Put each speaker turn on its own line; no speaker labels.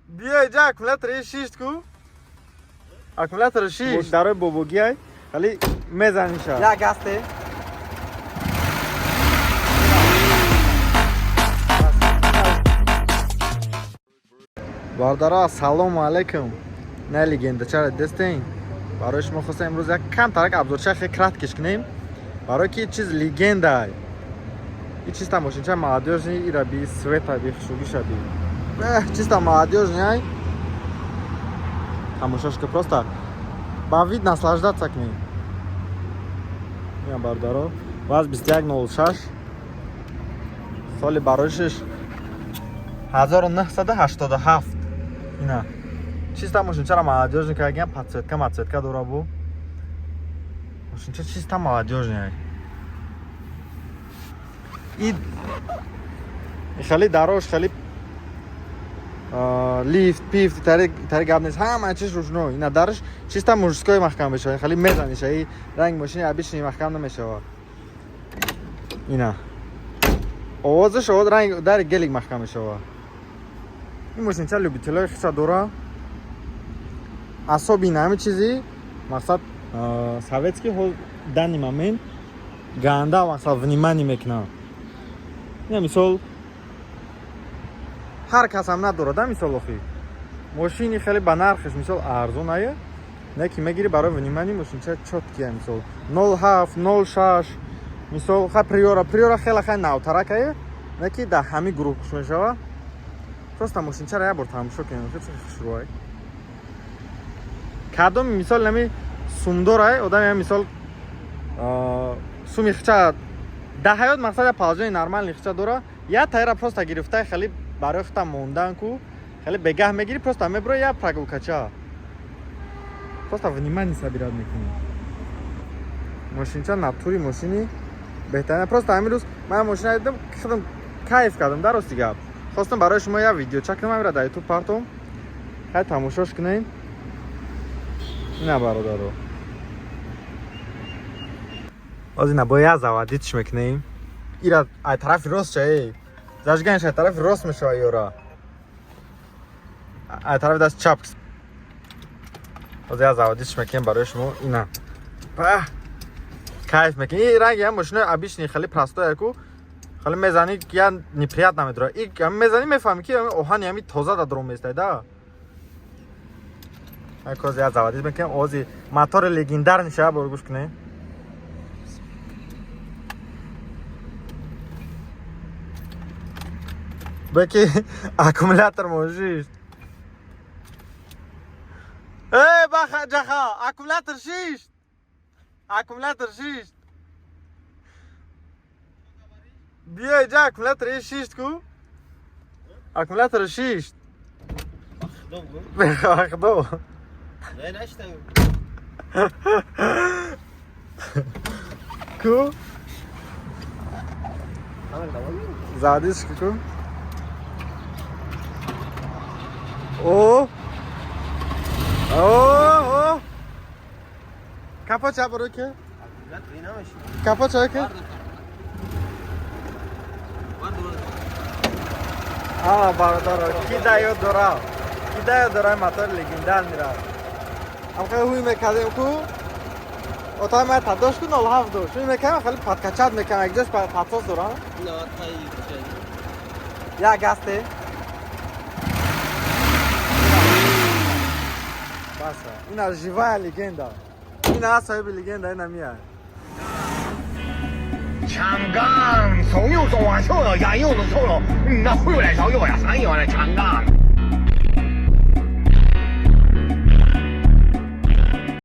Бия иҷа, аккумулятори шишт ку, аккумулятори шишт дарои бобогиай, хали мезаниша. Як гасте. Бардара, ассалому алайкум. На легенда чара дестен. Барои шумо хостем имрӯз як камтарак обзорча хеле краткиш кунем, барое ки чиз легенда. И чиста мошинча молодёжный, ира би, света би, хушугиша би. Чисто молодёжный ай. Тамошош ки, просто ба вид наслаждаться кунем. Ина, бародаро, ВАЗ 2106, соли бароишиш 1987. Ина чиста мошинчара молодёжный кардагиам, подсветка мацветка дора, бу мошинча чиста молодёжный ай. И хеле дарош, хеле лифт пифт тари гап нест, ҳама чиз рӯшно. Ина дарш чиста мужской маҳкам мешавад, хеле мезаниша, и ранг мошини обычный маҳкам намешавад. Ина овозаш, овоз ранг дари гелик маҳкам мешавад. Ин мошинча любителои хиса дора, асоби ҳами чизи мақсад советский ҳол данный момент ганда мақсад внимание мекунад. Ина мисол ҳар касам надорад, а мисол охи мошини хеле ба нархиш мисол арзон ая, не ки мегири барои внимание, мошинча чёткия. Мисол 07, 06, мисол ха приора, приора хеле хай навтаракае, не ки дар ҳами гурӯҳ куш мешава. Просто мошинчаро як бор тамошо кунем, хеле хушрӯай. Кадоми мисол нами сумдорай одами, мисол суми хича дар ҳаёт мақсад положение нормальный хича дора, як тайра просто гирифтай, хеле барои хита мондан ку, хеле бегаҳ мегири, просто мебура як прогулкача, просто внимание собирать мекунӣ. Мошинча натури мошини беҳтарина. Просто ҳамин рӯз ман мошина дидам, худам кайф кардам. Дар рости гап, хостам барои шумо як видеоча кунам, амира дар ютуб партом, хай тамошош кунем. Ина, бародаро, боз ина бо як заводитьш мекунем. Ира ай тарафи рост ча, эй, зажиганиш ай тарафи рост мешава, ёра ай тарафи даст чап. Боз як заводитьш мекунем барои шумо. Ина кайф мекунем. И ранги ҳам мошинои обычный, хеле простое ку, хеле мезанӣ, я неприятно медора. И мезанӣ, мефаҳмӣ, ки оҳани ҳами тоза да дром местай да. Коз як заводить мекунем, ози мотори легендарный шава, бор гӯш кунем. Баки аккумулятор можиш. Эй, баха ҷаха, аккумулятор шишт. Аккумулятор шишт. Биё иҷа, аккумулятор шишт ку. Аккумулятор шишт. Бехудо.
Не, наштам.
Ку? Заводиш ку? О! О, о! Капот чап ро ке? Капот чап ке? А, бародаро, ки да ёд дора? Ки да ёд дора мотор легендар мира? Амхай ҳуй мекардем ку? Отай ма тадош ку 07 дошт. Ҳуй мекардем, хеле подкачать мекардем, якҷош подсос дора. Як гасте. Баса. Ина живая легенда. Ина соҳиби легенда, ина мия.
抢杠，怂又怂啊，臭了，牙又是臭了，那回来烧药呀，啥药来抢杠？